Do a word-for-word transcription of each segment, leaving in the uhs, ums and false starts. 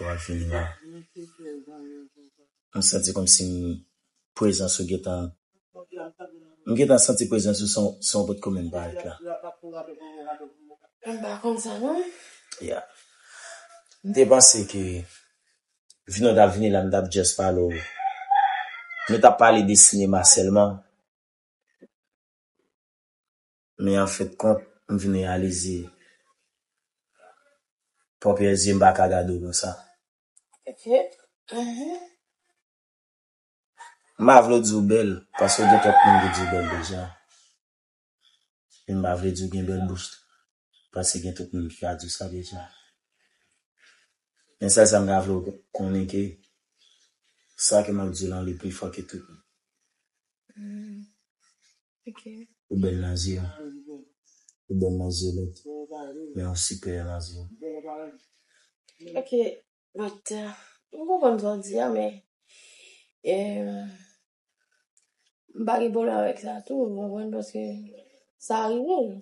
w ap vini la. M santi kòmsi m prezans ou gentan, m gentan santi prezans ou san, san w potko menm parèt la. M pa konn sa non. Yeah. M te panse ke vin w t ap vini la, m t ap just pale w. Nou t ap pale de sinema sèlman. Men an fen de kont, m vin reyalize, pwòp yè zye m pa ka gade w konsa. Ok. Mhm. M pa vle w di w bèl, paske gen twòp moun ki di w bèl deja. E m pa vle di w gen bèl bouch, paske gen tout moun ki ka di w sa deja. Men sèl sa m ka vle w konnen ke sa ke m ap di w lan, li pi fò ke tout. Mm. Ok. Ou bèl nan zye. Ou bèl nan zye lòt. Men ou sipè nan zye. Ok. But, euh, m konprann sa w di a, men, euh, m pa gen pwoblèm avèk sa tou, ou konprann, paske sa rive.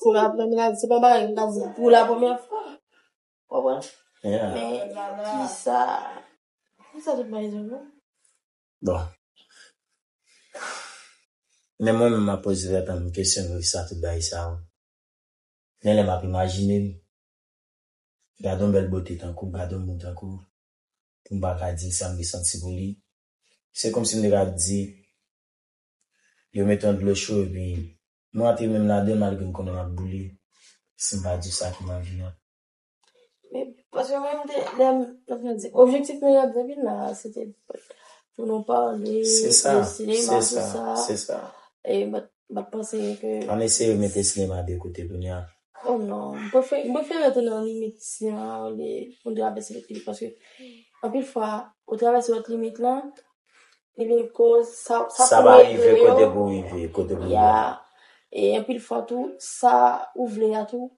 Se pa, se pa bagay m ta di pou la premyè fwa. Ou konprann? Yeah. Men, kisa, kisa tout bagay sa yo? Bon. Men mwen menm, m ap poze tèt mwen kesyon, kisa tout bagay sa yo? Men lè m ap imajine l, gade yon bèl bote tankou, gade yon moun tankou, pou m pa ka di sa m resanti pou li. Se kòmsi m te ka di, yo mete yon dlo cho epi m rantre menm ladan l malgre m konnen m ap boule, si m pa di w sa ki nan vi a. Men, paske mwen, m te, lè m, kòman di, objektif mwen nan depi la, se te pou nou pale de sinema, tout sa. Se sa, se sa. E m pa t, m pa t panse ke. Ann eseye mete sinema de kote kounye a. Oh non, m prefere, m prefere rete nan limit sinema olye pou n travèse lòt limit, paske anpil fwa, ou travèse lòt limit lan, li vin koz sa, sa pou rive kote pou rive, kote pou rive. Ya. E anpil fwa tou, sa ou vle a tou,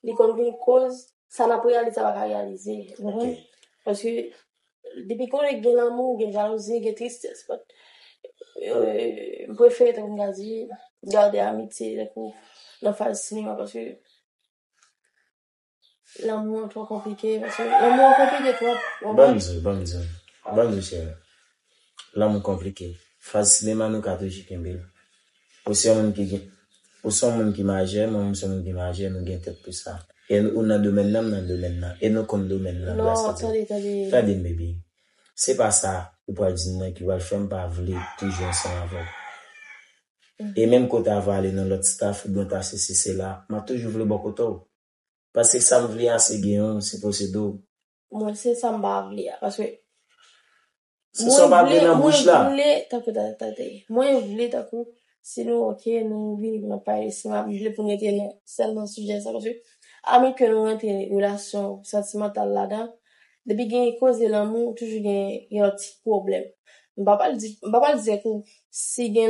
li konn vin koz sa n ap reyalize a pa ka reyalize. Ou konprann? Ok. Paske depi konnen gen lanmou, gen jalouzi, gen tristès, but, euh, m prefere, tankou m ta di, gade amitye tankou nan faz sinema, paske lanmou an twò konplike, paske lanmou an konplike twòp, ou konprann? Ban m di w, ban m di w, ban m di w, cheri. Lanmou konplike. Faz sinema nou ka toujou kenbe l. Ou se yon moun ki gen, ou se yon moun ki majè, mwen menm se yon moun ki majè, nou gen tèt pou sa. E nou, ou nan domèn nan, m nan domèn nan. E nou konn domèn nan, non, gras a Dye. Tande, tande. Tande m, baby. Se pa sa ou pral di m nan ki pral fè m pa vle toujou ansanm avè w. Mhm. E menm ke w ta va ale nan lòt staff oubyen w ta sesi sela, m ap toujou vle bò kote w. Paske sa m vle a se gen w, se posede w. Mwen se sa m pa vle a, paske se sa w pa vle nan bouch la. Mwen vle, tankou, tande, tande. Mwen vle tankou, si nou ok, nou vini pou nou pale, si m ap vle pou nou rete nan sèlman sijè sa, paske a menm ke nou rantre relasyon santimantal ladan, depi gen koze lanmou, toujou gen, gen yon ti pwoblèm. M pa pral di, m pa pral di tankou si gen